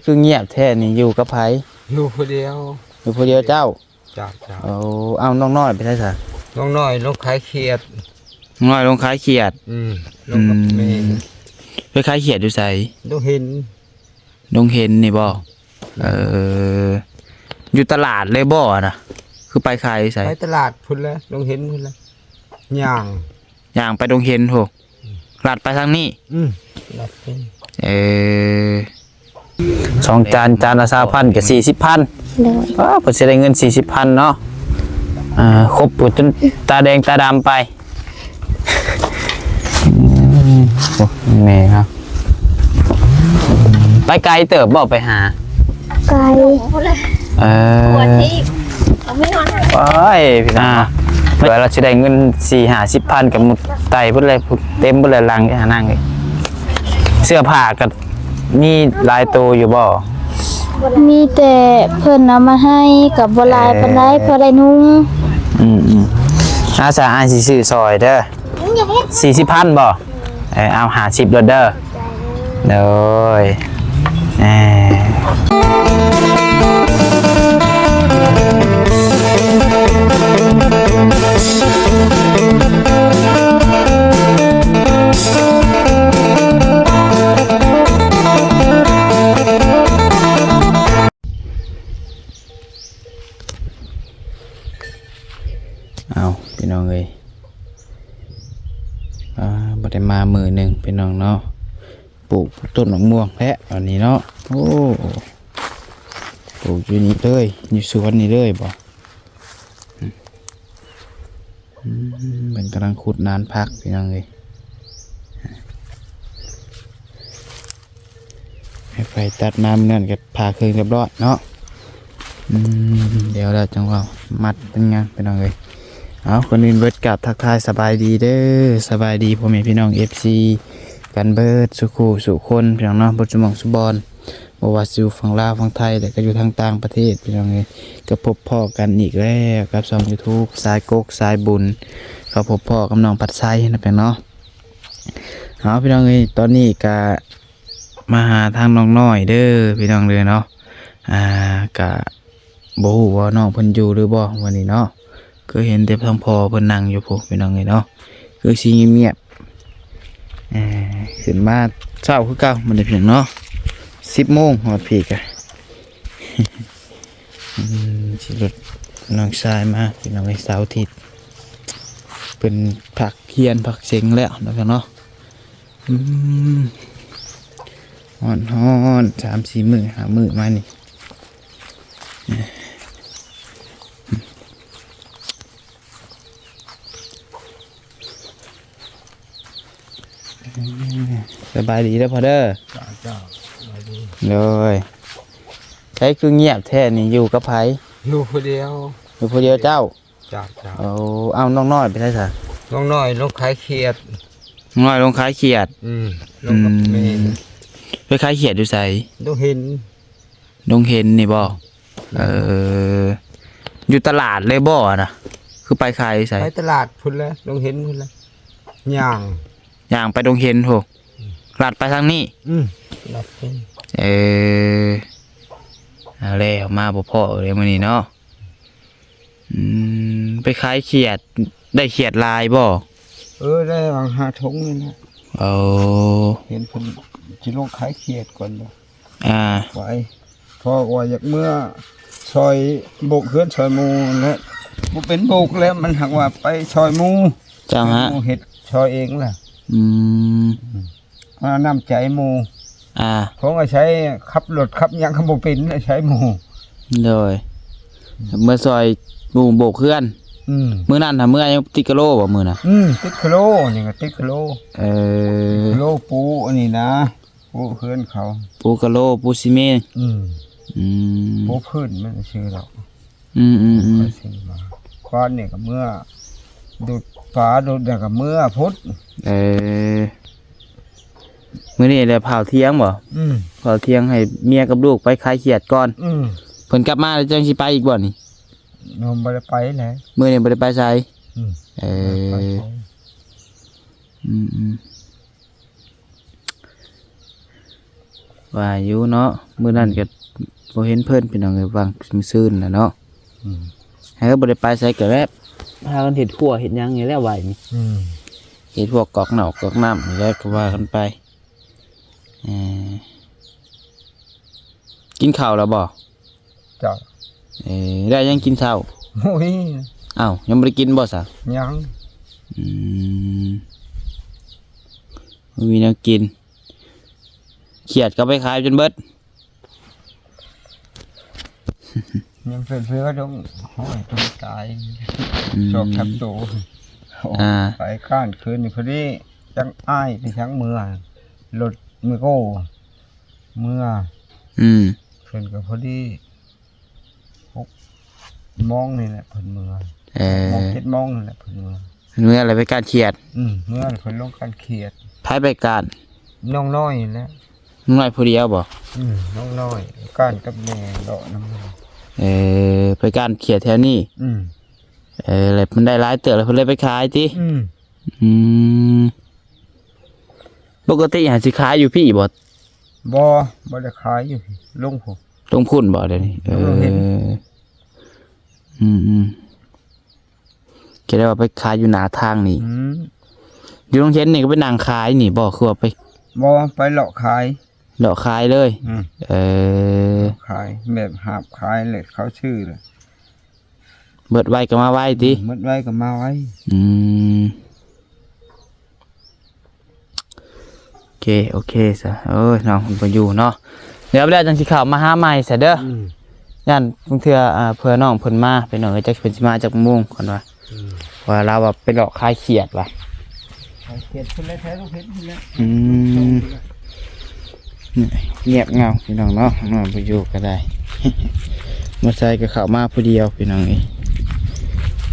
ຄືງຽບແທ້ນີ້ ຢູ່ກັບໃຜ? ຢູ່ຜູ້ດຽວ. ຢູ່ຜູ້ດຽວເຈົ້າ? ເຈົ້າ, ເຈົ້າ. ໂອ້ ເອົາ ນ້ອງນ້ອຍໄປໃສຊະ? ນ້ອງນ້ອຍລົງຂາຍຂຽດ. ນ້ອງນ້ອຍລົງຂາຍຂຽດ? ອືມ ລົງກັບແມ່. ອືມ ໄປຂາຍຂຽດຢູ່ໃສ? ດົງເຫັນ. ດົງເຫັນນີ້ບໍ່? ເອີ ຢູ່ຕະຫຼາດເລີຍບໍ່ນະ? ຄືໄປຂາຍໃສ? ໄປຕະຫຼາດພຸ້ນແຫຼະ ດົງເຫັນພຸ້ນແຫຼະ ຍ່າງ ຍ່າງໄປດົງເຫັນພຸ້ນ. ອືມ ລັດໄປທາງນີ້? ອືມ ລັດໄປ. ເອີ ສອງຈານ ຈານລະຊາວພັນ ກໍສີ່ສິບພັນ. ໂດຍ. ອ້າ ເພິ່ນຊິໄດ້ເງິນສີ່ສິບພັນເນາະ. ອ່າ ຄົບຜູ້ຈົນຕາແດງຕາດຳໄປ. ອືມ ໂອ້ ແມ່ເນາະ ໄປໄກເຕີບບໍ່ໄປຫາ? ໄກ. ເອີ ໂອ້ຍ ພີ່ນ້ອງເນາະ ເວລາຊິໄດ້ເງິນສີ່ຫ້າສິບພັນກໍມຸດໄຕເບິດເລີຍ ເຕັມເບິດເລີຍຫຼັງ ຫານາງເອີຍ. ເສື້ອຜ້າກໍມີຫຼາຍໂຕຢູ່ບໍ່? ມີແຕ່ເພິ່ນເອົາມາໃຫ້ ກໍບໍ່ຫຼາຍປານໃດ ເອີ ພໍໄດ້ນຸ່ງ. ອືມໆ ອາສາ ອ້າຍຊິຊື້ຊ່ອຍເດີ. ສີ່ສິບພັນບໍ່? ເອີ ເອົາຫ້າສິບໂລດເດີ. ໂດຍ. ເອີ ເອົາ ພີ່ນ້ອງເອີຍ ອ່າ ບໍ່ໄດ້ມາມື້ໜຶ່ງ ພີ່ນ້ອງເນາະ. ປູກຕົ້ນໝາກມ່ວງແທ້ອັນນີ້ເນາະ. ໂອ້ ປູກຢູ່ນີ້ເລີຍ ຢູ່ສວນນີ້ເລີຍບໍ່? ອືມ ເພິ່ນກຳລັງຂຸດນານຜັກ ພີ່ນ້ອງເອີຍ. ໃຫ້ໄຟຕັດມາມື້ນັ້ນກໍຜ່າເຄິ່ງຮຽບຮ້ອຍເນາະ. ອືມ ດຽວແລ້ວຈັ່ງເວົ້າ ມັດເປັນຫຍັງ ພີ່ນ້ອງເອີຍ. ເອົາ ກ່ອນອື່ນເບິດ ກາບທັກທາຍສະບາຍດີເດີ ສະບາຍດີພໍ່ແມ່ພີ່ນ້ອງ ເອັຟຊີ ກັນເບິດສູ່ຄູ່ສູ່ຄົນ ພີ່ນ້ອງເນາະ ເບິດສູ່ໝ່ອງສູ່ບ່ອນ. ບໍ່ວ່າຊິຢູ່ຝັ່ງລາວ ຝັ່ງໄທ ແລະ ກໍຢູ່ທາງຕ່າງປະເທດ ພີ່ນ້ອງເອີຍ. ກໍພົບພໍ້ກັນອີກແລ້ວກັບຊ່ອງ YouTube ສາຍກົກສາຍບຸນ ກໍພົບພໍ້ກັບນ້ອງພັດໄຊນະ ພີ່ນ້ອງເນາະ. ເອົາ ພີ່ນ້ອງເອີຍ ຕອນນີ້ກະມາຫາທາງນ້ອງນ້ອຍເດີ ພີ່ນ້ອງເດີເນາະ. ອ່າ ກະບໍ່ຮູ້ວ່ານ້ອງເພິ່ນຢູ່ຫຼືບໍ່ມື້ນີ້ເນາະ. ຄືເຫັນແຕ່ທາງພໍ່ເພິ່ນນັ່ງຢູ່ພຸ້ນ ພີ່ນ້ອງເອີຍເນາະ ຄືຊິງຽບໆ. ເອີ ຂຶ້ນມາເຊົ້າຄືເກົ່າມື້ນີ້ ພີ່ນ້ອງເນາະ ສິບໂມງຮອດພີ້ກະ. ອືມ ຂີ່ລົດນ້ອງຊາຍມາ ພີ່ນ້ອງເອີຍ ເສົາອາທິດ ເພິ່ນພັກຮຽນພັກເສັງແລ້ວເນາະ ເນາະ. ອືມ ຮ້ອນໆ ສາມສີ່ມື້ ຫ້າມື້ມານີ້. ສະບາຍດີເດີພໍ່ເດີ. ເຈົ້າ ເຈົ້າ ສະບາຍດີ. ໂດຍ. ໃສຄືງຽບແທ້ນີ້ ຢູ່ກັບໃຜ? ຢູ່ຜູ້ດຽວ. ຢູ່ຜູ້ດຽວເຈົ້າ? ເຈົ້າ ເຈົ້າ. ໂອ້ ເອົາ ນ້ອງນ້ອຍໄປໃສຊະ? ນ້ອງນ້ອຍລົງຂາຍຂຽດ. ນ້ອງນ້ອຍລົງຂາຍຂຽດ? ອືມ ລົງກັບແມ່. ອືມ ໄປຂາຍຂຽດຢູ່ໃສ? ດົງເຫັນ. ດົງເຫັນນີ້ບໍ່? ແມ່ນ. ເອີ ຢູ່ຕະຫຼາດເລີຍບໍ່ນະ? ຄືໄປຂາຍໃສ? ໄປຕະຫຼາດພຸ້ນແຫຼະ ດົງເຫັນພຸ້ນແຫຼະ ຍ່າງ ຍ່າງໄປດົງເຫັນພຸ້ນ. ອືມ ລັດໄປທາງນີ້? ອືມ ລັດໄປ. ເອີ ເອົາແລ້ວ ມາບໍ່ພໍ້ເລີຍມື້ນີ້ເນາະ. ອືມ ໄປຂາຍຂຽດ ໄດ້ຂຽດຫຼາຍບໍ່? ເອີ ໄດ້ຫວ່າງຫ້າຖົງນີ້ແຫຼະ. ໂອ້ ເຫັນເພິ່ນຊິລົງຂາຍຂຽດກ່ອນຢູ່. ອ່າ ໄປ ເພາະວ່າຢາກເມືອຊ່ອຍໂບກເຮືອນຊ່ອຍໝູ່ແຫຼະ ບໍ່ເປັນໂບກແລ້ວ ມັນຫາກວ່າໄປຊ່ອຍໝູ່. ເຈົ້າຮະ ໝູ່ເຮັດຊ່ອຍເອງລະ. ອືມ ອືມ ມານ້ຳໃຈໝູ່. ອ່າ ຂອງອາໄສຂັບລົດຂັບຫຍັງກໍບໍ່ເປັນ ອາໄສໝູ່. ໂດຍ ເມືອຊ່ອຍໝູ່ໂບກເຮືອນ. ອືມ ມື້ນັ້ນຫາເມືອຍັງຕິດກະໂລບໍ່ມື້ນະ? ອືມ ຕິດກະໂລ ນີ້ກໍຕິດກະໂລ. ເອີ ຕິດກະໂລປູອັນນີ້ນະ ປູເຮືອນເຂົາ ປູກະໂລ ປູຊີເມນ. ອືມ ອືມ ປູພື້ນມັນຊື່ດອກ. ອືມໆໆ ຂ້ອຍຊື້ມາ ຄວານນີ້ກໍເມືອດູດປາດູດຫຍັງກໍເມືອພຸ້ນ. ເອີ ມື້ນີ້ແຫຼະເຜົາທຽງບໍ່? ອືມ ເຜົາທຽງໃຫ້ເມຍກັບລູກໄປຂາຍຂຽດກ່ອນ. ອືມ ເພິ່ນກັບມາແລ້ວຈັ່ງຊິໄປອີກບໍ່ນີ້? ຍັງບໍ່ໄດ້ໄປແຫຼະ ມື້ນີ້ບໍ່ໄດ້ໄປໃສ. ອືມ ເອີ ບໍ່ໄດ້ໄປໃສ. ອືມໆ. ວ່າຢູ່ເນາະ ມື້ນັ້ນກໍບໍ່ເຫັນເພິ່ນ ພີ່ນ້ອງເອີຍ ຫວ່າງມື້ຊືນນະເນາະ. ອືມ ເອີ ບໍ່ໄດ້ໄປໃສ ກໍແບບພາກັນເຮັດຄົວເຮັດຫຍັງນີ້ແຫຼະ ໄວນີ້. ອືມ ເຮັດພວກກອກເນົ່າກອກນ້ຳນີ້ແຫຼະ ກໍວ່າກັນໄປ. ເອີ ກິນເຂົ້າແລ້ວບໍ່? ເຈົ້າ. ເອີ ໄດ້ຫຍັງກິນເຊົ້າ? ໂອ້ຍ ອ້າວ ຍັງບໍ່ໄດ້ກິນບໍ່ຊະ? ຍັງ. ອືມ ບໍ່ມີແນວກິນ. ຂຽດກໍໄປຂາຍຈົນເບິດ. ຍັງເສືອໆ ຕ້ອງຫ້ອຍຕົວຕາຍ. ອືມ ສອງສາມໂຕ. ອ່າ ໄປການຄືນນີ້ພໍດີ ຈັກອ້າຍໄປທາງເມືອ ລົດແມັກໂຄເມືອ. ອືມ ເພິ່ນກໍພໍດີ ຫົກໂມງນີ້ແຫຼະເພິ່ນເມືອ. ເອີ ຫົກໂມງເຈັດໂມງນີ້ແຫຼະເພິ່ນເມືອ. ເມືອແລ້ວໄປການຂຽດ. ອືມ ເມືອແລ້ວເພິ່ນລົງການຂຽດ. ໃຜໄປການ? ນ້ອງນ້ອຍນີ້ແຫຼະ. ນ້ອງນ້ອຍຜູ້ດຽວບໍ່? ອືມ ນ້ອງນ້ອຍການກັບແມ່ເລາະນຳ. ເອີ ໄປການຂຽດແຖວນີ້. ອືມ ເອີ ແລ້ວມັນໄດ້ຫຼາຍເຕີບ ແລ້ວເພິ່ນເລີຍໄປຂາຍຕິ? ອືມ ອືມ ປົກກະຕິຫາຊິຂາຍຢູ່ພີ້ບໍ່? ບໍ່ ບໍ່ໄດ້ຂາຍຢູ່ພີ້ ລົງພຸ້ນ. ລົງພຸ້ນບໍ່ດຽວນີ້? ເອີ ລົງເຫັນ. ອືມໆ ກໍໄດ້ວ່າໄປຂາຍຢູ່ໜ້າທາງນີ້. ອືມ ຢູ່ໂຮງຮຽນນີ້ກໍໄປນັ່ງຂາຍນີ້ບໍ່? ຄືວ່າໄປ ບໍ່ ໄປເລາະຂາຍ. ເລາະຂາຍເລີຍ. ອືມ ເອີ ເລາະຂາຍ ແບບຫາບຂາຍແຫຼະ ເຂົາຊື້ແຫຼະ. ເບິດໄວກໍມາໄວຕິ? ອືມ ເບິດໄວກໍມາໄວ. ອືມ ໂອເຄ ໂອເຄຊະ. ໂອ້ຍ ນ້ອງເພິ່ນບໍ່ຢູ່ເນາະ ດຽວແລ້ວຈັ່ງຊິເຂົ້າມາຫາໃໝ່ຊະເດີ. ອືມ ຢ້ານບາງເທື່ອ ອ່າ ເພື່ອນ້ອງເພິ່ນມາ ພີ່ນ້ອງເອີຍ ຈັກເພິ່ນຊິມາຈັກໂມງ ເພິ່ນວ່າ. ອືມ ວ່າລາວວ່າໄປເລາະຂາຍຂຽດວ່າ. ຂາຍຂຽດພຸ້ນແຫຼະ ແຖວລູກເຫັນພຸ້ນແຫຼະ. ອືມ ງຽບເຫງົາພີ່ນ້ອງເນາະ ນ້ອງບໍ່ຢູ່ກໍໄດ້. ບໍ່ໃສ່ກໍເຂົ້າມາຜູ້ດຽວພີ່ນ້ອງເອີຍ.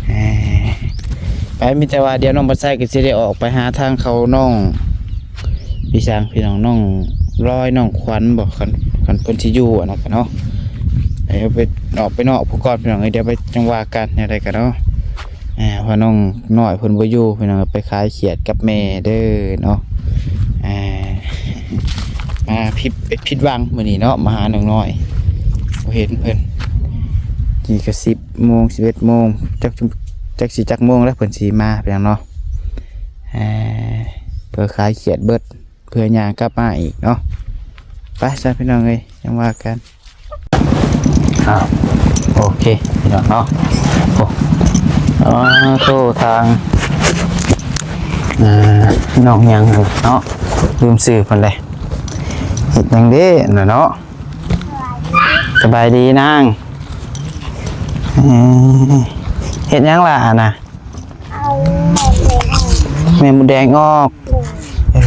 ເອີ ໄປ ມີແຕ່ວ່າດຽວນ້ອງບໍ່ໃສ່ກໍຊິໄດ້ອອກໄປຫາທາງເຂົານ້ອງ ພີ່ຊ່າງ ພີ່ນ້ອງ ນ້ອງລອຍ ນ້ອງຂວັນບໍ່ ຄັນ ຄັນເພິ່ນຊິຢູ່ອັນນັ້ນກະເນາະ. ໄປ ໄປ ອອກໄປນອກພຸ້ນກ່ອນພີ່ນ້ອງເອີຍ ດຽວໄປຈັ່ງວ່າກັນແນວໃດກະເນາະ. ອ່າ ເພາະນ້ອງນ້ອຍເພິ່ນບໍ່ຢູ່ພີ່ນ້ອງ ໄປຂາຍຂຽດກັບແມ່ເດີເນາະ. ອ່າ ມາຜິດ ຜິດຫວັງມື້ນີ້ເນາະ ມາຫານ້ອງນ້ອຍ ບໍ່ເຫັນເພິ່ນ. ນີ້ກໍສິບໂມງ ສິບເອັດໂມງ ຈັກ ຈັກຊິຈັກໂມງແລ້ວເພິ່ນຊິມາ ພີ່ນ້ອງເນາະ. ອ່າ ເພິ່ນຂາຍຂຽດເບິດ ເພື່ອຍ່າງກັບມາອີກເນາະ. ໄປຊະພີ່ນ້ອງເອີຍ ຈັ່ງວ່າກັນ. ອ້າວ ໂອເຄພີ່ນ້ອງເນາະ. ໂອ້ ໂທ ທາງ ອ່າ ນ້ອງຫຍັງເນາະ ລືມຊື່ເພິ່ນເລີຍ. ເຮັດຫຍັງເດ້ນະເນາະ? ສະບາຍດີນາງ. ເອີ ເຮັດຫຍັງລະຫັ້ນນະ? ແມ່ມົດແດງອອກ. ເອີ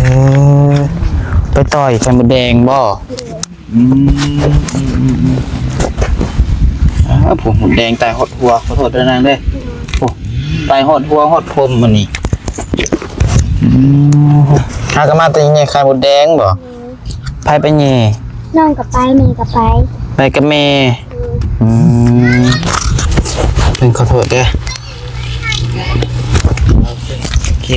ໄປຕ່ອຍໄຂ່ມົດແດງບໍ່? ອືມ ອືມ ອືມ ອືມ. ອ້າວ ໂອ້ ມົດແດງໄຕ່ຮອດຫົວ ຂໍໂທດເດີນາງເດີ. ໂອ້ ໄຕ່ຮອດຫົວຮອດຜົມມື້ນີ້. ອືມ ຫາກໍມາແຕ່ແຍ່ໄຂ່ມົດແດງບໍ່? ໃຜໄປແຍ່? ນ້ອງກໍໄປ ແມ່ກໍໄປ. ໄປກັບແມ່. ອືມ ອືມ ເພິ່ນຂໍໂທດເດີ. ໂອເຄ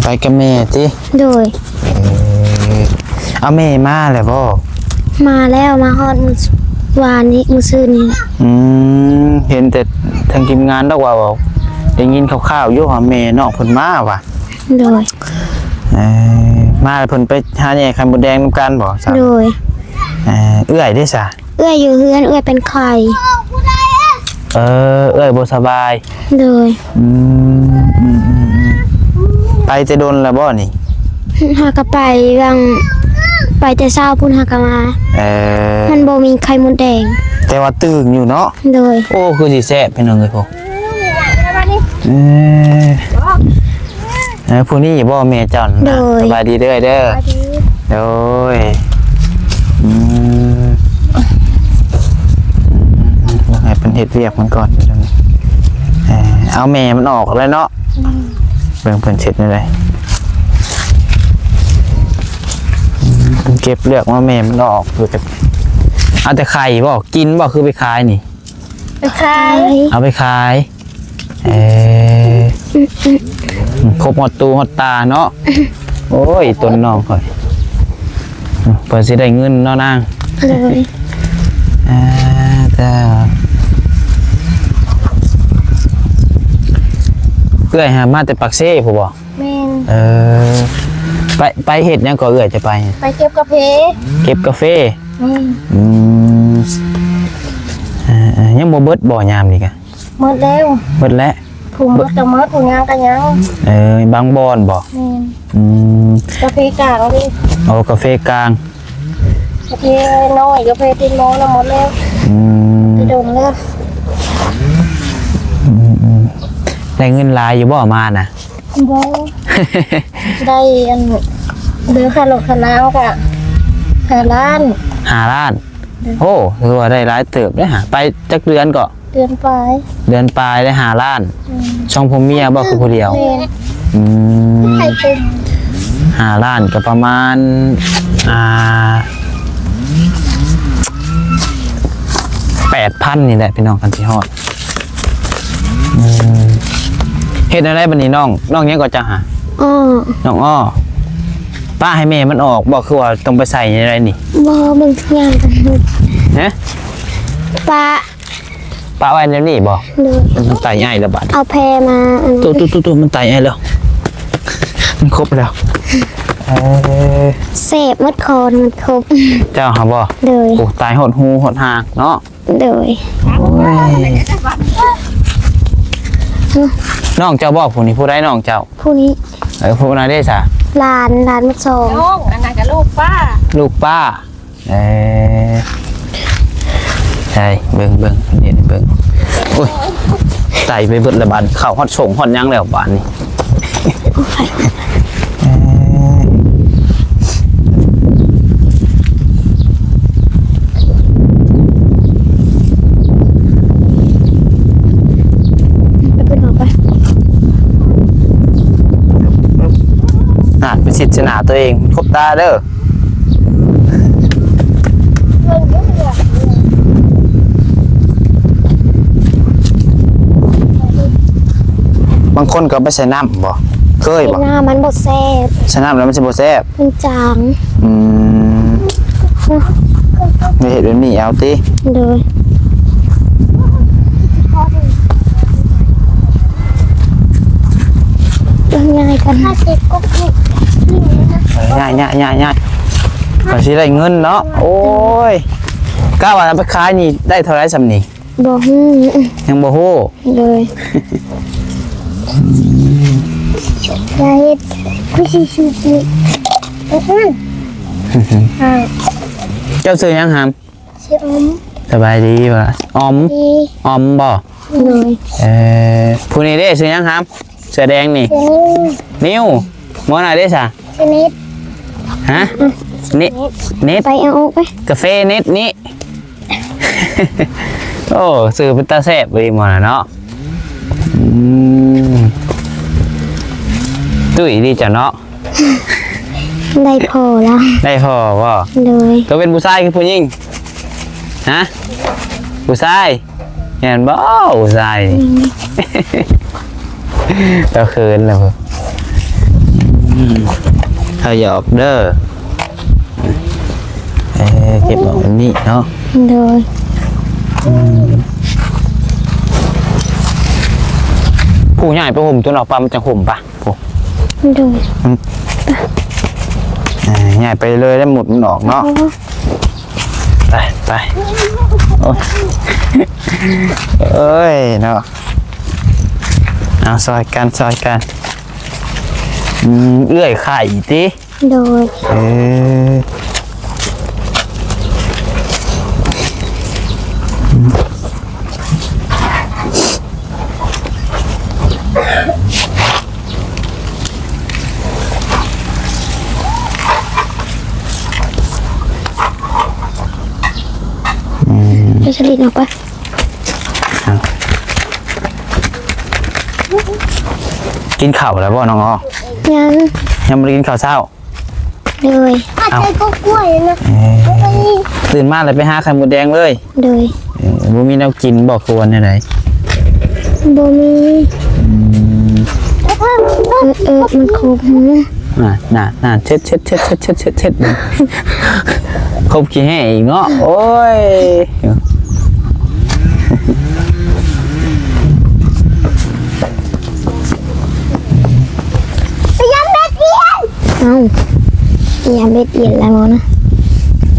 ໄປກັບແມ່ຕິ? ໂດຍ. ເອີ ເອົາແມ່ມາແລ້ວບໍ່? ມາແລ້ວ ມາຮອດມື້ວານນີ້ ມື້ຊືນນີ້. ອືມ ເຫັນແຕ່ທາງທີມງານດອກວ່າ ໄດ້ຍິນຂ່າວໆຢູ່ວ່າແມ່ນ້ອງເພິ່ນມາວ່າ. ໂດຍ. ເອີ ມາແລ້ວເພິ່ນໄປຫາແຍ່ໄຂ່ມົດແດງນຳກັນບໍ່? ໂດຍ. ເອີ ເອື້ອຍເດ້ຊະ? ເອື້ອຍຢູ່ເຮືອນ ເອື້ອຍເປັນໄຂ້. ເອີ ເອື້ອຍບໍ່ສະບາຍ. ໂດຍ. ອືມ ອືມ ອືມ ອືມ. ໄປແຕ່ດົນແລ້ວບໍ່ນີ້? ຫາກໍໄປຫວ່າງ ໄປແຕ່ເຊົ້າພຸ້ນຫາກໍມາ. ເອີ ມັນບໍ່ມີໄຂ່ມົດແດງ ແຕ່ວ່າຕື່ນຢູ່ເນາະ. ໂດຍ. ໂອ້ ຄືຊິແຊບພີ່ນ້ອງເອີຍ. ເອີ ເອີ ຜູ້ນີ້ບໍ່ແມ່ເຈົ້ານະ? ໂດຍ. ສະບາຍດີເດີ້ເດີ້. ສະບາຍດີ. ໂດຍ. ອືມ ໃຫ້ເພິ່ນເຮັດວຽກມັນກ່ອນ. ເອີ ເອົາແມ່ມັນອອກແລ້ວເນາະ. ອືມ ເບິ່ງເພິ່ນເຮັດແນວໃດ. ອືມ ເກັບເລືອກມາແມ່ມັນອອກ. ເອົາແຕ່ໄຂ່ບໍ່? ກິນບໍ່? ຄືໄປຂາຍນີ້? ໄປຂາຍ. ເອົາໄປຂາຍ. ເອີ ຄົບຮອດຕູຮອດຕາເນາະ. ໂອ້ຍ ຕົນນ້ອງຂ້ອຍ ເພື່ອຊິໄດ້ເງິນເນາະນາງ. ໂດຍ. ອ່າ ແຕ່ເອື້ອຍຫາມາແຕ່ປາກເຊພຸ້ນບໍ່? ແມ່ນ. ເອີ ໄປ ໄປເຮັດຫຍັງກໍເອື້ອຍຈະໄປ? ໄປເກັບກາເຟ. ເກັບກາເຟ? ແມ່ນ. ອືມ ເອີ ເອີ ຍັງບໍ່ເບິດບໍ່ຍາມນີ້ກະ? ໝົດແລ້ວ. ໝົດແລ້ວ? ຜູ້ໝົດກໍໝົດ ຜູ້ຍັງກໍຍັງ. ເອີ ບາງບ່ອນບໍ່? ແມ່ນ. ອືມ ກາເຟກາງເດ້. ໂອ້ ກາເຟກາງ. ກາເຟນ້ອຍ ກາເຟຕິດໝໍນະໝົດແລ້ວ. ອືມ ໄປດົນແລ້ວ. ອືມໆ ໄດ້ເງິນຫຼາຍຢູ່ບໍ່ມານະ? ບໍ່ ໄດ້ອັນ ເດືອນຄ່າລົດຄ່າລາງກະຫ້າລ້ານ. ຫ້າລ້ານ? ໂອ້ ຖືວ່າໄດ້ຫຼາຍເຕີບເດ້ຫະ. ໄປຈັກເດືອນເກາະ? ເດືອນປາຍ. ເດືອນປາຍໄດ້ຫ້າລ້ານ. ອືມ ສອງຜົວເມຍບໍ່ ຄືຜູ້ດຽວ? ແມ່ນ. ອືມ ຫ້າລ້ານກໍປະມານ ອ່າ ແປດພັນນີ້ແຫຼະພີ່ນ້ອງ ຄັນຊິຮອດ. ອືມ ເຮັດແນວໃດບັດນີ້ນ້ອງ? ນ້ອງຫຍັງກໍເຈົ້າຫາ? ອ້ອ. ນ້ອງອ້ອ. ປະໃຫ້ແມ່ມັນອອກບໍ່ ຄືວ່າຕ້ອງໄປໃສ່ໃນໃດນີ້? ບໍ່ ມັນຍ່າງກັນ. ຮະ? ປະ ປະໄວ້ແນວນີ້ບໍ່? ໂດຍ. ມັນໄຕອ້າຍແລ້ວບາດ. ເອົາແພມາ ອັນນັ້ນ ໂຕໆໆ ມັນໄຕອ້າຍແລ້ວ ມັນຄົບແລ້ວ. ເອີ ເສບໝົດຄໍ ມັນຄົບ. ເຈົ້າຫາບໍ່? ໂດຍ. ໂອ້ ໄຕຮອດຫູຮອດຫາງເນາະ. ໂດຍ. ໂອ້ຍ ນ້ອງເຈົ້າບໍ່ຜູ້ນີ້? ຜູ້ໃດນ້ອງເຈົ້າ? ຜູ້ນີ້. ເອີ ຜູ້ນັ້ນເດ້ສະ? ຫຼານ ຫຼານໝົດສອງ. ນ້ອງ ອັນນັ້ນກະລູກປ້າ. ລູກປ້າ. ເອີ ໃຊ່ ເບິ່ງ ເບິ່ງ ເຫັນເບິ່ງ. ໂອ້ຍ ໄຕໄປເບິດລະບາດ ເຂົ້າຮອດສົງຮອດຫຍັງແລ້ວບາດນີ້. ເອີ ໄປຂຶ້ນເອົາໄປ. ນັ້ນ ໄປຊິດໃສ່ໜ້າຕົວເອງ ຄົບຕາເດີ. ບາງຄົນກໍໄປໃສ່ນ້ຳບໍ່? ເຄີຍບໍ່? ໃສ່ນ້ຳມັນບໍ່ແຊບ. ໃສ່ນ້ຳແລ້ວມັນຊິບໍ່ແຊບ? ມັນຈາງ. ອືມ ໄດ້ເຮັດແບບນີ້ເອົາຕິ? ໂດຍ. ເບິ່ງງ່າຍກັນ. ງ່າຍໆໆໆ ກໍຊິໄດ້ເງິນເນາະ. ໂອ້ຍ ກະວ່າໄປຂາຍນີ້ໄດ້ເທົ່າໃດຊ່ຳນີ້? ບໍ່ຮູ້. ຍັງບໍ່ຮູ້. ໂດຍ. ຢ່າເຮັດ ຄືຊິຊຸກນີ້. ເຈົ້າຊື່ຫຍັງຫຳ? ຊື່ອອມ. ສະບາຍດີບໍ່? ອອມ. ອອມບໍ່? ໂດຍ. ເອີ ຜູ້ນີ້ເດ້ ຊື່ຫຍັງຫຳ? ເສື້ອແດງນີ້. ນິວ. ໝໍນາເດ້ສະ? ເນັດ. ຮະ? ເນັດ ເນັດ. ໄປເອົາອອກໄປ. ກາເຟເນັດນີ້. ໂອ້ ຊື່ເປັນຕາແຊບອີ່ໝໍນາເນາະ. ອືມ ຕຸ້ຍດີເຈົ້າເນາະ. ໄດ້ພໍ່ແລ້ວ. ໄດ້ພໍ່ບໍ່? ໂດຍ. ໂຕເປັນຜູ້ຊາຍຄືຜູ້ຍິງ? ຮະ? ຜູ້ຊາຍ. ແມ່ນບໍ່ຜູ້ຊາຍນີ້? ອືມ ລາວເຂີນແລ້ວ. ອືມ ເຮົາຫຍອກເດີ. ເອີ ເກັບອອກແບບນີ້ເນາະ. ໂດຍ. ອືມ ຜູ້ໃຫຍ່ໄປຫົ່ມຕົວນອກປະ ມັນຈະຫົ່ມປະ. ໂອ້ ໂດຍ. ອືມ ເອີ ຍ້າຍໄປເລີຍ ແລ້ວໝົດມັນອອກເນາະ. ໂອ້ ໄປ ໄປ. ໂອ້ຍ ເອີຍເນາະ. ເອົາ ຊ່ອຍກັນ ຊ່ອຍກັນ. ອືມ ເອື້ອຍໄຂ້ຕິ? ໂດຍ. ເອີ ອືມ ໄປສະລິດອອກໄປ. ກິນເຂົ້າແລ້ວບໍ່ນ້ອງອໍ? ຍັງ. ຍັງບໍ່ໄດ້ກິນເຂົ້າເຊົ້າ? ໂດຍ. ເອົ້າ ໃສ່ກົກກ້ວຍນະ. ເອີ ຕື່ນມາແລ້ວໄປຫາໄຂ່ມົດແດງເລີຍ. ໂດຍ. ເອີ ບໍ່ມີແນວກິນບໍ່ ຄືວ່າແນວໃດ? ບໍ່ມີ. ອືມ ເອີ ເອີ ມັນຄົບຫູ. ນານໆໆ ເຊັດໆໆໆ ຄົບຂີ້ແຮ້ອີກເນາະ ໂອ້ຍ. ພະຍາມເຮັດອຽນ ເອົ້າ ພະຍາມເຮັດອຽນແລ້ວນະ.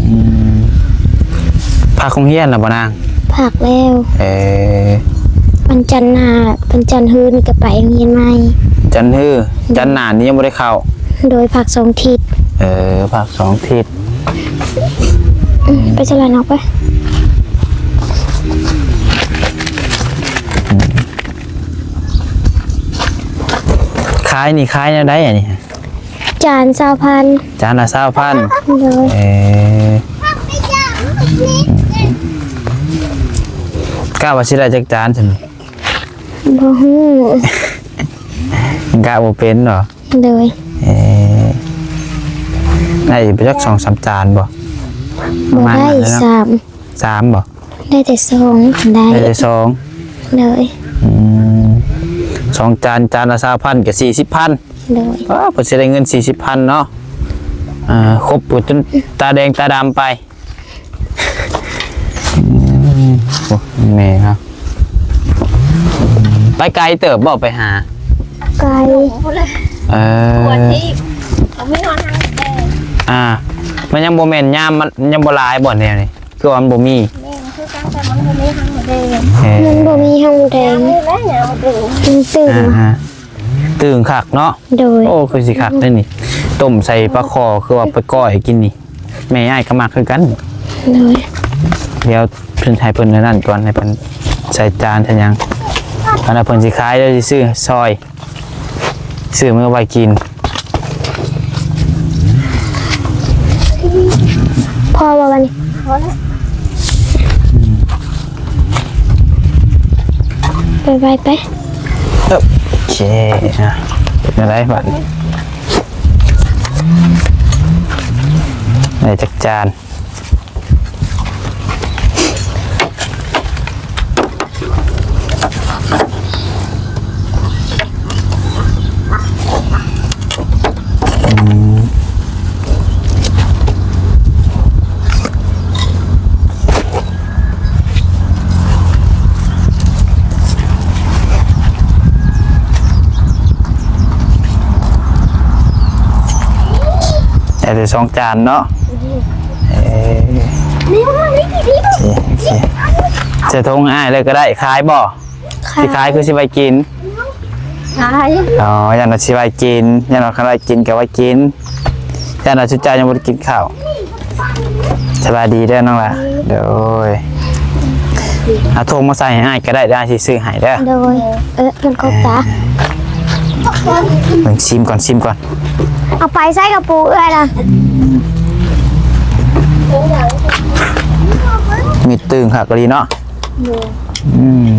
ອືມ ພັກໂຮງຮຽນແລ້ວບໍ່ນາງ? ພັກແລ້ວ. ເອີ ວັນຈັນໜ້າ ວັນຈັນຮືນີ້ກໍໄປໂຮງຮຽນໃໝ່. ຈັນຮື ຈັນໜ້ານີ້ຍັງບໍ່ໄດ້ເຂົ້າ? ໂດຍ ພັກສອງທິດ. ເອີ ພັກສອງທິດ. ອືມ ໄປສະຫຼະນອກໄປ. ຂາຍນີ້ຂາຍແນວໃດອັນນີ້? ຈານຊາວພັນ. ຈານລະຊາວພັນ. ໂດຍ. ເອີ ກະວ່າຊິໄດ້ຈັກຈານຊັ້ນ? ບໍ່ຮູ້ ກະບໍ່ເປັນເນາະ. ໂດຍ. ເອີ ໄດ້ຢູ່ຈັກສອງສາມຈານບໍ່? ບໍ່ໄດ້ ປະມານນັ້ນເນາະ ສາມ ສາມບໍ່? ໄດ້ແຕ່ສອງ ໄດ້ ໄດ້ແຕ່ສອງ. ໂດຍ. ອືມ ສອງຈານ ຈານລະຊາວພັນກໍສີ່ສິບພັນ. ໂດຍ. ອ້າ ເພິ່ນຊິໄດ້ເງິນສີ່ສິບພັນເນາະ. ເອີ ຄົບກັນຈົນຕາແດງຕາດຳໄປ. ອືມ ໂອ້ ແມ່ເນາະ ໄປໄກເຕີບບໍ່ໄປຫາ? ໄກ. ເອີ ບໍ່ມີຮອດທາງແດງ. ອ່າ ມັນຍັງບໍ່ແມ່ນຍາມ ມັນຍັງບໍ່ຫຼາຍບໍ່ແນວນີ້? ຄືວ່າມັນບໍ່ມີ. ແມ່ນຄືກັນ ແຕ່ມັນບໍ່ມີຮັງໝູແດງ. ເອີ ມັນບໍ່ມີຮັງໝູແດງ. ມັນຕື່ມ. ອ່າ ຕື່ມຄັກເນາະ. ໂດຍ. ໂອ້ ຄືຊິຄັກເດ້ນີ້ ຕົ້ມໃສ່ປາຄໍ ຄືວ່າໄປກ້ອຍກິນນີ້ ແມ່ອ້າຍກໍມັກຄືກັນ. ໂດຍ. ດຽວເພິ່ນໃຫ້ເພິ່ນອັນນັ້ນກ່ອນ ໃຫ້ເພິ່ນໃສ່ຈານໃສ່ຫຍັງ ອັນນັ້ນເພິ່ນຊິຂາຍ ດຽວຊິຊື້ຊອຍ ຊື້ມື້ໄວ້ກິນ. ພໍບໍ່ບັດນີ້? ພໍແລ້ວ. ໄປໄວໄປ. ໂອເຄ ອ່ະ ເປັນຈັ່ງໃດບັດນີ້? ໄດ້ຈັກຈານ? ອືມ ໄດ້ແຕ່ສອງຈານເນາະ. ເອີ ໂອເຄ ໂອເຄ ໃສ່ຖົງອ້າຍເລີຍກໍໄດ້. ຂາຍບໍ່? ຂາຍ. ຊິຂາຍຄືຊິໄວ້ກິນ? ຂາຍ. ອໍ ຢ້ານວ່າຊິໄວ້ກິນ ຢ້ານວ່າຄັນໄວ້ກິນກໍໄວ້ກິນ ຢ້ານວ່າຊຸມເຈົ້າຍັງບໍ່ໄດ້ກິນເຂົ້າ. ສະບາຍດີເດີນ້ອງຫຼ້າ. ໂດຍ. ເອົາຖົງມາໃສ່ໃຫ້ອ້າຍກໍໄດ້ ດຽວອ້າຍຊິຊື້ໃຫ້ເດີ. ໂດຍ. ເອີ ເພິ່ນຂອບໃຈ. ເບິ່ງ ຊີມກ່ອນ ຊີມກ່ອນ. ເອົາໄປໃສ່ກະປູເອື້ອຍລະ. ມີດຕຶງຄັກອີ່ຫຼີເນາະ. ໂດຍ. ອືມ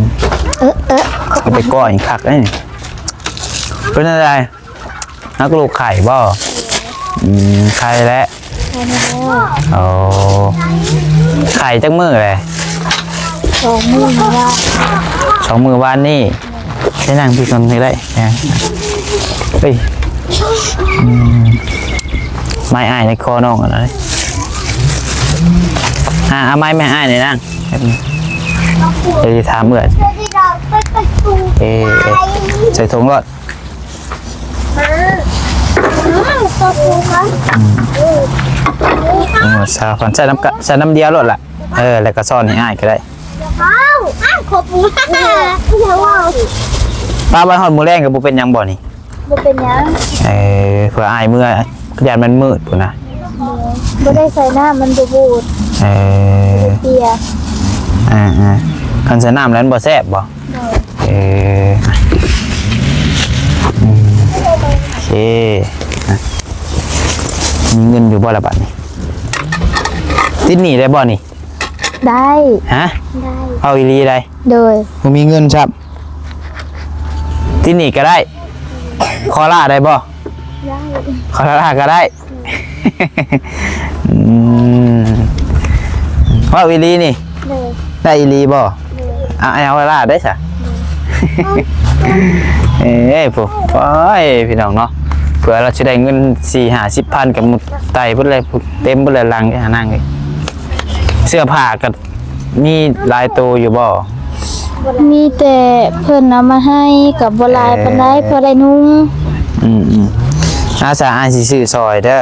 ເອີ ເອີ ເອົາໄປກ້ອຍຄັກເດ້. ເປັນຈັ່ງໃດ? ຮັກລູກໄຂ່ບໍ່? ອືມ ໄຂ່ແຫຼະ. ໄຂ່ແລ້ວ. ໂອ້ ໄຂ່ຈັກມື້ແຫຼະ? ສອງມື້ວານ ສອງມື້ວານນີ້. ໄດ້ນັ່ງທີ່ກ່ອນກໍໄດ້. ເອີຍ ອືມ ໄມ້ອ້າຍໃນຄໍນ້ອງອັນນັ້ນ. ອ່າ ເອົາໄມ້ແມ່ອ້າຍໜ່ອຍນາງ. ເອີ ຖາມເອື້ອຍ. ເອີ ເອີ ໃສ່ຖົງໂລດ. ອືມ ເອີ ຊາວພັນ ໃສ່ນ້ຳກະ ໃສ່ນ້ຳດຽວໂລດລະ. ເອີ ແລ້ວກໍຊ້ອນໃຫ້ອ້າຍກໍໄດ້. ເອົາ ອ້າຍ ຂອບຄຸນ. ປ້າໄວ້ຮອດມື້ແລງກໍບໍ່ເປັນຫຍັງບໍ່ນີ້? ບໍ່ເປັນຫຍັງ. ເອີ ເພື່ອອ້າຍເມືອ ຢ້ານມັນມືດພຸ້ນນະ. ບໍ່ ບໍ່ໄດ້ໃສ່ນ້ຳ ມັນບໍ່ບູດ. ເອີ ບໍ່ເປຍ. ອ່າໆ ຄັນໃສ່ນ້ຳແລ້ວມັນບໍ່ແຊບບໍ່? ໂດຍ. ເອີ ອືມ ໂອເຄ ອ່ະ ມີເງິນຢູ່ບໍ່ລະບັດນີ້? ຕິດໜີ້ໄດ້ບໍ່ນີ້? ໄດ້. ຮະ? ໄດ້. ເອົາອີ່ຫຼີໄດ໋? ໂດຍ. ບໍ່ມີເງິນຊ້ຳ. ຕິດໜີ້ກໍໄດ້. ຂໍລາໄດ້ບໍ່? ໄດ້. ຂໍລາກໍໄດ້. ອືມ ເວົ້າອີ່ຫຼີນີ້? ໂດຍ. ໄດ້ອີ່ຫຼີບໍ່? ໂດຍ. ເອົາ ເອົາລາໄດ້ຊະ. ໂດຍ. ເອີຍ ໂອ້ຍ ພີ່ນ້ອງເນາະ ເ ว่าเราสิได้เงินสี่ห้าสิบพัน ก็มุดไต่เบิดเลย เต็มเบิดเลยหลัง หานั่งเลย เสื้อผ้าก็มีหลายโตอยู่บ่? มีแต่เพิ่นเอามาให้ ก็บ่หลายปานใด เออ พอได้นุ่ง อืมๆ อาสา อ้ายสิซื้อซอยเด้อ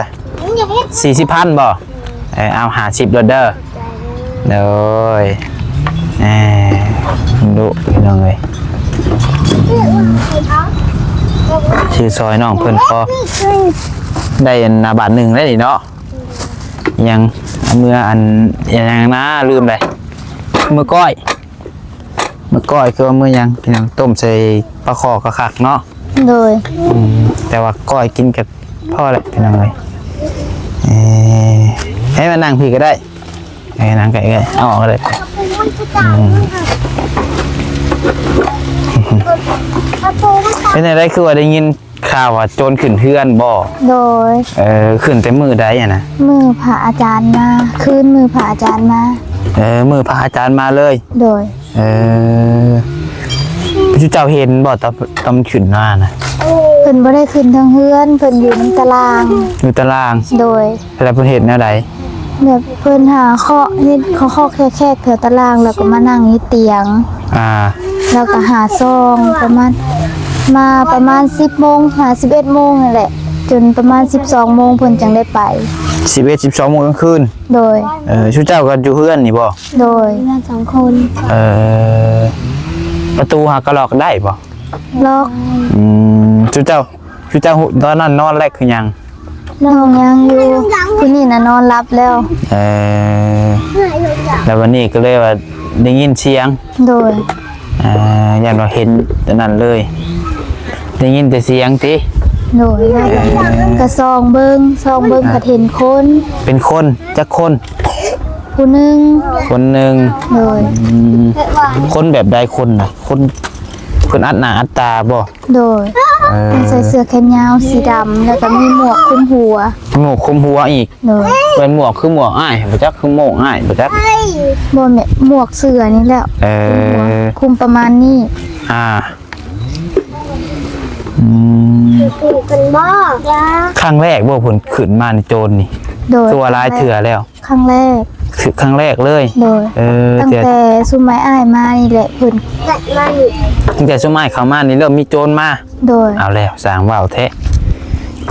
สี่สิบพัน บ่? เออ เอาห้าสิบโลดเด้อ โดย เออ ดุพี่น้องเอ้ย ซื้อซอยน้องเพิ่นพอได้อันน่ะบาทหนึ่งได้นี่เนาะ ยังเอาเมืออัน ยังนะ ลืมเลย เมือก้อย เมือก้อยคือว่าเมือหยังพี่น้อง ต้มใส่ปลาขอก็คักเนาะ โดย อืม แต่ว่าก้อยกินก็พอแล้วพี่น้องเอ้ย เอ้ย ให้มานั่งพี้ก็ได้ เอ้ย นั่งใกล้ๆ เอาออกก็ได้ อืม เป็นจั่งใด คือว่าได้ยินข่าวว่าโจรขึ้นเฮือนบ่? โดย เออ ขึ้นแต่มื้อใดอะนะ? มื้อพระอาจารย์มา คืนมื้อพระอาจารย์มา เออ มื้อพระอาจารย์มาเลย โดย เออ เจ้าเห็นบ่ ตอน ตอนมันขึ้นมานะ? เพิ่นบ่ได้ขึ้นทางเฮือน เพิ่นอยู่ในตาราง อยู่ตาราง โดย แล้วเพิ่นเฮ็ดแนวใด? แบบเพิ่นหาเคาะ เฮ็ดเคาะๆ แคะๆ แถวตาราง แล้วก็มานั่งอยู่เตียง อ่า แล้วก็หาซองประมาณ มาประมาณสิบโมง หาสิบเอ็ดโมงนั่นแหละ จนประมาณสิบสองโมงเพิ่นจั่งได้ไป สิบเอ็ด สิบสองโมงกลางคืน โดย เออ ชุเจ้าก็อยู่เฮือนนี่บ่? โดย เฮือนสองคน เออ ประตูหากะล็อกได้บ่? ล็อก อืม ชุเจ้า ชุเจ้าฮู้ ตอนนั้นนอนแล้วคือยัง? น้องยังอยู่ ผู้นี้น่ะนอนหลับแล้ว เออ แล้ววันนี้ก็เลยว่าได้ยินเสียง โดย อ่า ย่านว่าเห็นแต่นั้นเลย ได้ยินแต่เสียงติ โดย เออ ก็ส่องเบิ่ง ส่องเบิ่ง อ่า ก็เห็นคน เป็นคน จักคน ผู้หนึ่ง คนหนึ่ง โดย อืม คนแบบใด คนน่ะ คน เพิ่นอัดหน้าอัดตาบ่? โดย เออ เพิ่นใส่เสื้อแขนยาวสีดำ แล้วก็มีหมวกคลุมหัว หมวกคลุมหัวอีก โดย เป็นหมวกคือหมวกอ้าย บ่จักคือหมวกอ้าย บ่จัก บ่แม่น หมวกเสื้อนี่แหละ เออ คลุมหัว คลุมประมาณนี้ อ่า อืม ครั้งแรกบ่เพิ่นขึ้นมานี่ โจรนี่ โดย คือว่าหลายเทื่อแล้ว ครั้งแรก คือครั้งแรกเลย โดย เออ ตั้งแต่ แต่ซุมอ้ายมานี่แหละเพิ่น ตั้งแต่ซุมอ้ายเข้ามานี่เริ่มมีโจรมา โดย เอาแล้ว สร้างว้าวแท้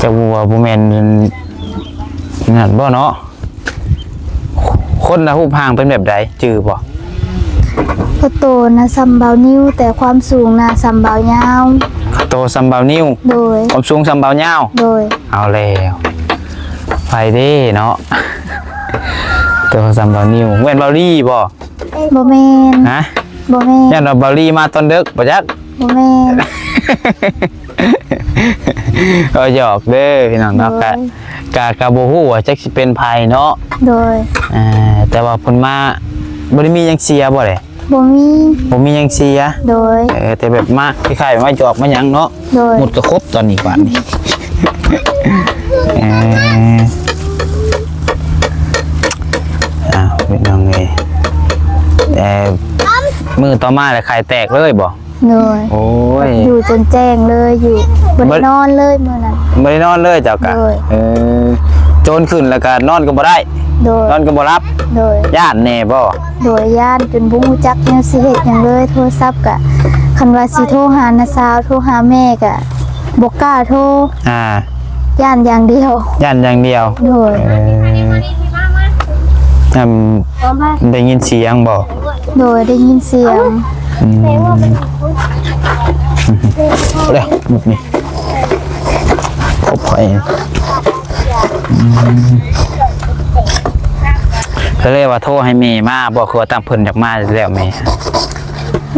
จะว่าบ่แม่นนั่นบ่เนาะ คนน่ะรูปร่างเป็นแบบใด จื่อบ่? กะโตน่ะส่ำบ่าวนิ้ว แต่ความสูงน่ะส่ำบ่าวยาว กะโตส่ำบ่าวนิ้ว โดย ความสูงส่ำบ่าวยาว โดย เอาแล้ว ไปเด้เนาะ โตส่ำบ่าวนิ้ว แม่นบ่าวลี่บ่? บ่แม่น ฮะ? บ่แม่น ย่านว่าบ่าวลี่มาตอนดึกบ่จัก บ่แม่น ก็หยอกเด้อพี่น้องเนาะ โดย กะ กะ กะบ่ฮู้ว่าจักสิเป็นไผเนาะ โดย อ่า แต่ว่าเพิ่นมา บ่ได้มีหยังเสียบ่เด้? บ่มี บ่มีหยังเสีย โดย เออ แต่แบบมาคล้ายๆ มาหยอกมาหยังเนาะ โดย หมดกะครบตอนนี้บาดนี้ เออ อ้าว พี่น้องเอ้ย แต่มื้อต่อมาแล้วไข่แตกเลยบ่? โดย โอ้ย อยู่จนแจ้งเลย อยู่ บ่ได้ บ่ นอนเลยมื้อนั้น บ่ได้นอนเลยเจ้ากะ โดย เออ โจรขึ้นแล้วกะนอนก็บ่ได้ โดย นอนก็บ่หลับ โดย ย้านแน่บ่? โดย ย้านจนบ่ฮู้จักแนวสิเฮ็ดหยังเลย โทรศัพท์กะ คันว่าสิโทรหาน้าสาว โทรหาแม่กะบ่กล้าโทร อ่า ย้านอย่างเดียว ย้านอย่างเดียว โดย เออ อืม ได้ยินเสียงบ่? โดย ได้ยินเสียง อืม เอาแล้ว มุกนี่ ครบข่อย อืม ก็เลยว่าโทรให้แม่มาบ่ คือว่าตามเพิ่นอยากมาแล้วแม่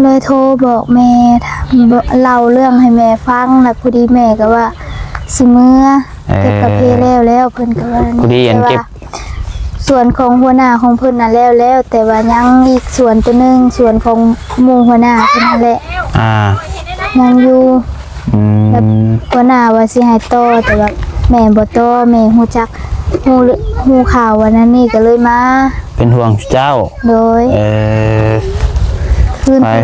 เลยโทรบอกแม่ เล่าเรื่องให้แม่ฟัง แล้วพอดีแม่ก็ว่าสิเมือ เออ เก็บกาแฟแล้ว แล้วเพิ่นก็ว่า พอดีอันเก็บ แต่ว่าสวนของหัวหน้าของเพิ่นน่ะแล้วแล้ว แต่ว่ายังอีกสวนตัวหนึ่ง สวนของหมู่หัวหน้าเพิ่นนั่นแหละ อ่า ยังอยู่ อืม แล้วหัวหน้าว่าสิให้ต่อ แต่ว่าแม่บ่ต่อ แม่ฮู้จัก ฮู้ ฮู้ข่าววันนั้นนี่ก็เลยมา เป็นห่วงเจ้า โดย เออ คืน ไป ที่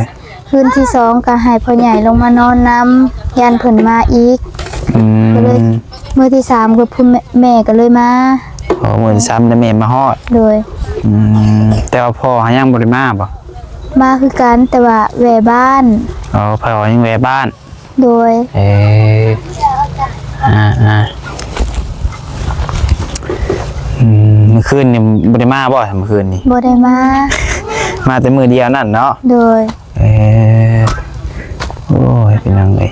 คืนที่สองก็ให้พ่อใหญ่ลงมานอนนำ ย่านเพิ่นมาอีก อืม ก็เลย ມື້ທີສາມກໍພຸ້ນແມ່ ແມ່ກໍເລີຍມາ. ອໍ ມື້ທີສາມແລ້ວແມ່ມາຮອດ. ໂດຍ. ອືມ ແຕ່ວ່າພໍ່ຫາຍັງບໍ່ໄດ້ມາບໍ່? ມາຄືກັນ ແຕ່ວ່າແວ່ບ້ານ. ອໍ ພໍ່ຍັງແວ່ບ້ານ. ໂດຍ. ເອີ ອ່າໆ ອືມ ມື້ຄືນນີ້ບໍ່ໄດ້ມາບໍ່? ມື້ຄືນນີ້ບໍ່ໄດ້ມາ ມາແຕ່ມື້ດຽວນັ້ນເນາະ. ໂດຍ. ເອີ ໂອ້ຍ ພີ່ນ້ອງເອີຍ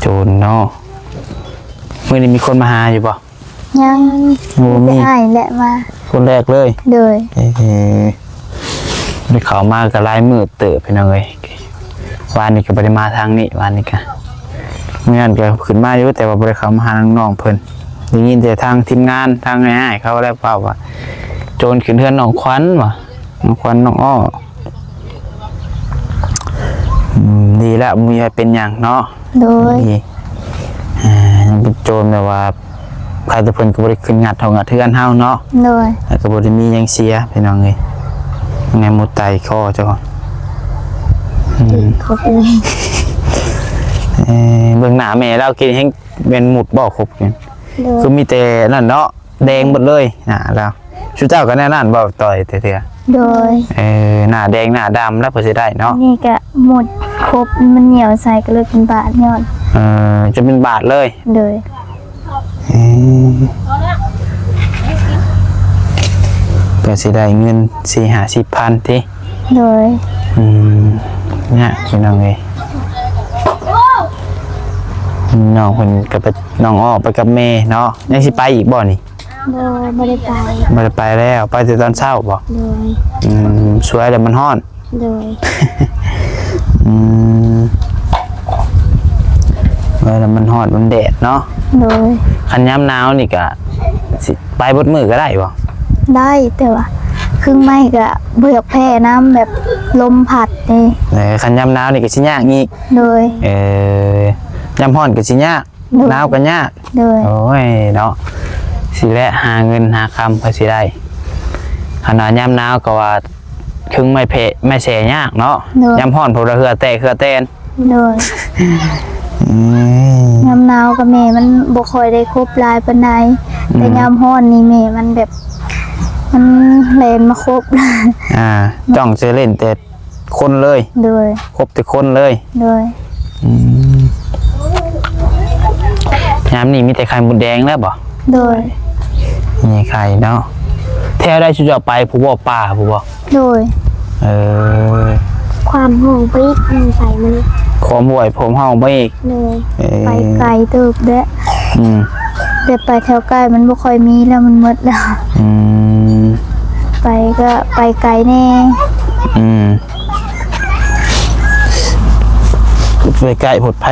ໂຈນເນາະ. ມື້ນີ້ມີຄົນມາຫາຢູ່ບໍ່? ຍັງ. ບໍ່ມີ. ມີແຕ່ອ້າຍແຫຼະມາຄົນແລກເລີຍ. ໂດຍ. ເອີ ໄດ້ເຂົ້າມາກໍຫຼາຍມື້ເຕີບ ພີ່ນ້ອງເອີຍ. ວານນີ້ກໍບໍ່ໄດ້ມາທາງນີ້ ວານນີ້ກໍ ມື້ນັ້ນກໍຂຶ້ນມາຢູ່ ແຕ່ວ່າບໍ່ໄດ້ເຂົ້າມາຫານ້ອງໆເພິ່ນ. ໄດ້ຍິນແຕ່ທາງທີມງານ ທາງອ້າຍໆເຂົາແລ້ວເວົ້າວ່າ ໂຈນຂຶ້ນເຮືອນນ້ອງຂວັນວ່າ ນ້ອງຂວັນ ນ້ອງອ້ອ. ອືມ ດີແລ້ວ ບໍ່ມີໃຜເປັນຫຍັງເນາະ. ໂດຍ. ດີ ອ່າ ຍັງເປັນໂຈນແບບວ່າ ໃຜແຕ່ເພິ່ນກໍບໍ່ໄດ້ຂຶ້ນງັດຫ້ອງງັດເຮືອນເຮົາເນາະ. ໂດຍ. ແລ້ວກໍບໍ່ໄດ້ມີຫຍັງເສຍ ພີ່ນ້ອງເອີຍ. ແນມມຸດໄຕຄໍເຈົ້າ. ອືມ ເອີ ເບິ່ງໜ້າແມ່ລາວກິນແຮງແມ່ນມຸດບໍ່ຄົບນີ້. ໂດຍ. ຄືມີແຕ່ນັ້ນເນາະ ແດງໝົດເລີຍໜ້າລາວ. ຊຸເຈົ້າກໍແນວນັ້ນບໍ່ ຕ່ອຍແຕ່ເທື່ອ? ໂດຍ. ເອີ ໜ້າແດງໜ້າດຳແລ້ວເພິ່ນຊິໄດ້ເນາະ. ນີ້ກະໝົດຄົບ ມັນໜຽວໃສ່ ກໍເລີຍເປັນບາດຍ້ອນ. ເອີ ຈະເປັນບາດເລີຍ. ໂດຍ. ເອີ ເພື່ອຊິໄດ້ເງິນສີ່ຫ້າສິບພັນຕິ? ໂດຍ. ອືມ ຍາກ ພີ່ນ້ອງເອີຍ. ນ້ອງເພິ່ນກໍໄປ ນ້ອງອ້ອໄປກັບແມ່ເນາະ. ຍັງຊິໄປອີກບໍ່ນີ້? ບໍ່ ບໍ່ໄດ້ໄປ. ບໍ່ໄດ້ໄປແລ້ວ ໄປແຕ່ຕອນເຊົ້າບໍ່? ໂດຍ. ອືມ ສວຍແລ້ວມັນຮ້ອນ. ໂດຍ. ອືມ ສວຍແລ້ວມັນຮ້ອນ ມັນແດດເນາະ. ໂດຍ. ຄັນຍາມໜາວນີ້ກະຊິໄປເບິດມື້ກໍໄດ້ບໍ່? ໄດ້ ແຕ່ວ່າເຄື່ອງໄມ້ກະບໍ່ຢາກແພ້ນຳ ແບບລົມພັດເດ້. ເອີ ຄັນຍາມໜາວນີ້ກໍຊິຍາກອີກ. ໂດຍ. ເອີ ຍາມຮ້ອນກໍຊິຍາກ. ໂດຍ. ໜາວກໍຍາກ. ໂດຍ. ໂອ້ຍເນາະ ຊິແລະຫາເງິນຫາຄຳກໍຊິໄດ້. ຂະໜາດຍາມໜາວກໍວ່າເຄິ່ງໄມ້ແຜ່ ໄມ້ແສ່ຍາກເນາະ. ໂດຍ. ຍາມຮ້ອນພຸ້ນລະເຫື່ອແຕກເຫື່ອແຕນ. ໂດຍ. ອືມ ຍາມໜາວກໍແມ່ມັນບໍ່ຄ່ອຍໄດ້ຄົບຫຼາຍປານໃດ. ອືມ. ແຕ່ຍາມຮ້ອນນີ້ແມ່ມັນແບບ ມັນແລ່ນມາຄົບ. ອ່າ ຈ້ອງຈະຫຼິ້ນແຕ່ ຄົນເລີຍ. ໂດຍ. ຄົບແຕ່ຄົນເລີຍ. ໂດຍ. ອືມ ຍາມນີ້ມີແຕ່ໄຂ່ມົດແດງແລ້ວບໍ່? ໂດຍ. ມີໄຂ່ເນາະ. ແຖວໃດຊຸເຈົ້າໄປ ຜູ້ບໍ່ ປ່າຜູ້ບໍ່? ໂດຍ. ເອີ ຄວາມຫ້ອງໄປອີກ ໄປມື້ນີ້ ຄວາມຫ້ວຍ ພວມຫ້ອງໄປອີກ. ໂດຍ. ເອີ ໄປໄກເຕີບແຫຼະ. ອືມ ແຕ່ໄປແຖວໃກ້ມັນບໍ່ຄ່ອຍມີແລ້ວ ມັນໝົດແລ້ວ. ອືມ ໄປກໍໄປໄກແດ່. ອືມ ໄປໃກ້ໂພດໄພ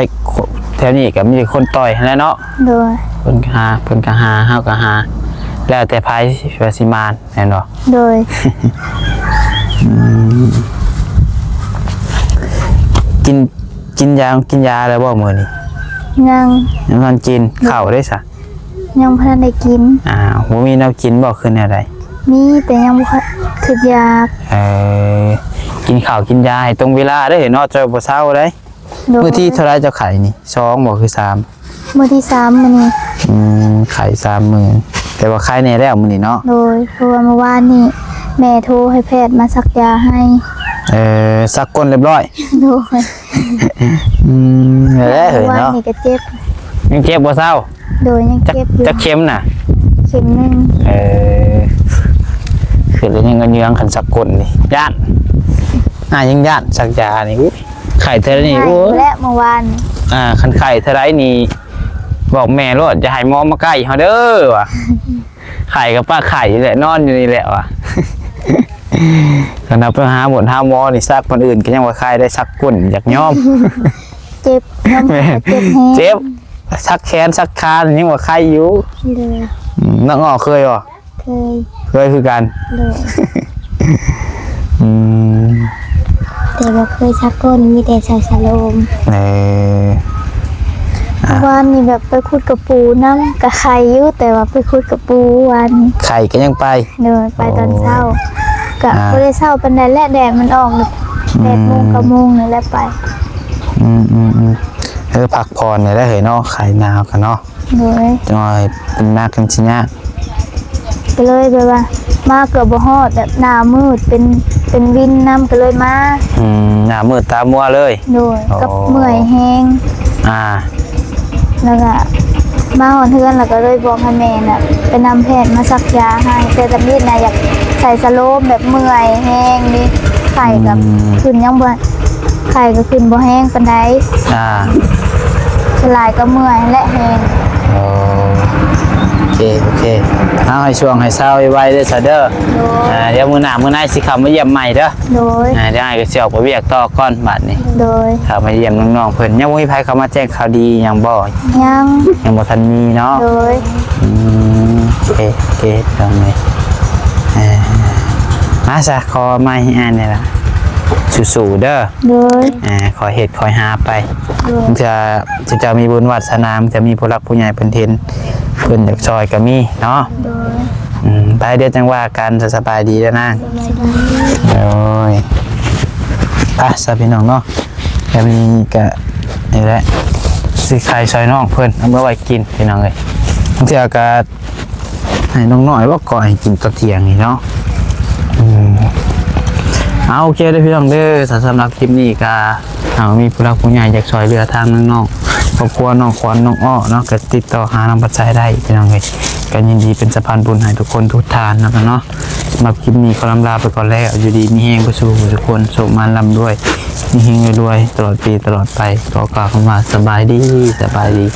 ແຖວນີ້ກໍມີແຕ່ຄົນຕ່ອຍຫັ້ນແຫຼະເນາະ. ໂດຍ. ເພິ່ນກໍຫາ ເພິ່ນກໍຫາ ເຮົາກໍຫາ ແລ້ວແຕ່ໃຜວ່າຊິມານ ແມ່ນບໍ່? ໂດຍ. ອືມ ກິນ ກິນຢາ ກິນຢາແລ້ວບໍ່ມື້ນີ້? ຍັງ. ຍັງບໍ່ທັນກິນ. ໂດຍ. ເຂົ້າເດ້ຊະ? ຍັງບໍ່ທັນໄດ້ກິນ. ອ້າວ ບໍ່ມີແນວກິນບໍ່ ຄືແນວໃດ? ມີ ແຕ່ຍັງບໍ່ຄ່ອຍຄິດຢາກ. ເອີ ກິນເຂົ້າກິນຢາໃຫ້ຕົງເວລາເດ້ເນາະ ເຈົ້າບໍ່ເຊົາເດ້. ໂດຍ. ມື້ທີເທົ່າໃດເຈົ້າໄຂ້ນີ້? ສອງບໍ່ ຄືສາມ? ມື້ທີສາມມື້ນີ້. ອືມ ໄຂ້ສາມມື້ ແຕ່ວ່າໄຄແດ່ແລ້ວມື້ນີ້ເນາະ? ໂດຍ. ເພາະວ່າມື້ວານນີ້ແມ່ໂທໃຫ້ແພດມາສັກຢາໃຫ້. ເອີ ສັກກົ້ນຮຽບຮ້ອຍ? ໂດຍ. ອືມ ເອີ ເອີ ມື້ວານນີ້ກໍເຈັບ. ຍັງເຈັບບໍ່ເຊົາ? ໂດຍ ຍັງເຈັບຢູ່. ຈັກເຂັມນະ? ເຂັມໜຶ່ງ. ເອີ ຄືແລ້ວຍັງເຫງືອງ ຄັນສັກກົ້ນນີ້ຢ້ານ. ອ້າຍຍັງຢ້ານສັກຢານີ້. ອຸ້ຍ ໄຂ້ເທື່ອໃດນີ້ ໂອ້ຍ ແລະ ເມື່ອວານ. ອ່າ ຄັນໄຂ້ເທື່ອໃດນີ້ ບອກແມ່ໂລດ ຢ່າໃຫ້ໝໍມາໃກ້ເຮົາເດີວ່າ. ໄຂ້ກໍປະໄຂ້ແຫຼະ ນອນຢູ່ນີ້ແຫຼະວ່າ. ຄັນເຮົາໄປຫາໝົດຫາໝໍນີ້ ສັກຄົນອື່ນກໍຍັງວ່າໄຂ້ໄດ້ ສັກກົ້ນຢາກຍອມ. ເຈັບ ຍອມຮັບວ່າເຈັບແຮງ. ເຈັບ ສັກແຂນສັກຂາຍັງວ່າໄຄຢູ່. ໂດຍ. ອືມ ນ້ອງອ້ອເຄີຍບໍ່? ເຄີຍ. ເຄີຍຄືກັນ. ໂດຍ. ອືມ ແຕ່ບໍ່ເຄີຍສັກກົ້ນ ມີແຕ່ສັກສະໂລມ. ເອີ ອ່ະ ວານນີ້ແບບໄປຂຸດກະປູນຳ ກະໄຄຢູ່ ແຕ່ວ່າໄປຂຸດກະປູວານນີ້. ໄຄກໍຍັງໄປ? ໂດຍ. ໄປຕອນເຊົ້າ. ໂອ້ ກະ ອ່າ ບໍ່ໄດ້ເຊົ້າປານໃດແຫຼະ ແດດມັນອອກ. ອືມ ແປດໂມງ ເກົ້າໂມງນີ້ແຫຼະໄປ. ອືມໆໆ. ເອີ ພັກຜ່ອນແດ່ເດີເຮີ້ຍເນາະ ຄາຍໜາວກັນເນາະ. ໂດຍ ຈັກໜ້ອຍເປັນໜັກຈັ່ງຊິຍາກ. ກໍເລີຍແບບວ່າມາເກືອບບໍ່ຮອດ ແບບໜ້າມືດ ເປັນ ເປັນວິນນຳ ກໍເລີຍມາ. ອືມ ໜ້າມືດຕາມົວເລີຍ. ໂດຍ ໂອ້ ກັບເມື່ອຍແຮງ. ອ່າ ແລ້ວກໍມາຮອດເຮືອນ ແລ້ວກໍເລີຍບອກໃຫ້ແມ່ນະ ໄປນຳແພດມາສັກຢາໃຫ້. ແຕ່ຕອນນີ້ນະ ຢາກໃສ່ສະໂລມ ແບບເມື່ອຍແຮງນີ້ ໄຂ້ກໍ ອືມ ຂຶ້ນຍັງບໍ່ ໄຂ້ກໍຂຶ້ນບໍ່ແຮງປານໃດ. ອ່າ ສ່ວນຫຼາຍກໍເມື່ອຍແຫຼະແຮງ. ໂອ້ ໂອເຄ ໂອເຄ ເອົາໃຫ້ຊ່ວງໃຫ້ເຊົາໄວໆເດີຊະເດີ. ໂດຍ ອ່າ ດຽວມື້ໜ້າມື້ໃນຊິເຂົ້າມາຢ້ຽມໃໝ່ເດີ. ໂດຍ ອ່າ ດຽວອ້າຍກໍຊິອອກໄປວຽກຕໍ່ກ່ອນບາດນີ້. ໂດຍ ເຂົ້າມາຢ້ຽມນ້ອງໆເພິ່ນ. ຍັງບໍ່ມີໃຜເຂົ້າມາແຈ້ງຂ່າວດີຫຍັງບໍ່? ຍັງ ຍັງບໍ່ທັນມີເນາະ. ໂດຍ ອືມ ໂອເຄ ໂອເຄ ພີ່ນ້ອງເອີຍ. ອ່າ ມາຊະ ຂໍໄມ້ໃຫ້ອ້າຍແດ່ລະ. ສູ້ໆເດີ. ໂດຍ ອ່າ ຄ່ອຍເຮັດຄ່ອຍຫາໄປ. ໂດຍ ບາງເທື່ອເຈົ້າມີບຸນວາດສະໜາ ບາງເທື່ອມີຜູ້ຫຼັກຜູ້ໃຫຍ່ເພິ່ນເຫັນ ເພິ່ນຢາກຊ່ອຍກໍມີເນາະ. ໂດຍ ອືມ ໄປ ດຽວຈັ່ງວ່າກັນ. ສະບາຍດີເດີນາງ. ສະບາຍດີ. ໂດຍ ໄປຊະພີ່ນ້ອງເນາະ. ແບບນີ້ກະນີ້ແຫຼະ ຊື້ໄຂ່ຊ່ອຍນ້ອງເພິ່ນ ເອົາເມືອໄວ້ກິນພີ່ນ້ອງເອີຍ. ບາງເທື່ອກະໃຫ້ນ້ອງນ້ອຍບໍ່ກໍໃຫ້ກິນຕອນທ່ຽງນີ້ເນາະ. ອືມ ເອົາ ໂອເຄເດີພີ່ນ້ອງເດີ. ສຳ ສຳລັບຄລິບນີ້ກະ ຫາກມີຜູ້ຫຼັກຜູ້ໃຫຍ່ຢາກຊ່ອຍເຫຼືອທາງນ້ອງໆ ຄອບຄົວນ້ອງຂວັນ ນ້ອງອ້ອເນາະ ກະຕິດຕໍ່ຫານາງພັດໄຊໄດ້ພີ່ນ້ອງເອີຍ. ກະຍິນດີເປັນສະພານບຸນໃຫ້ທຸກຄົນທຸກທ່ານນຳເນາະ. ສຳລັບຄລິບນີ້ຂໍລຳລາໄປກ່ອນແລ້ວ. ຢູ່ດີມີແຮງເບິດສູ່ຜູ້ສູ່ຄົນ ໂຊກໝານລ່ຳລວຍ ເຮັງໆລວຍໆ ຕະຫຼອດປີຕະຫຼອດໄປ. ຂໍກ່າວຄຳວ່າສະບາຍດີ ສະບາຍດີ.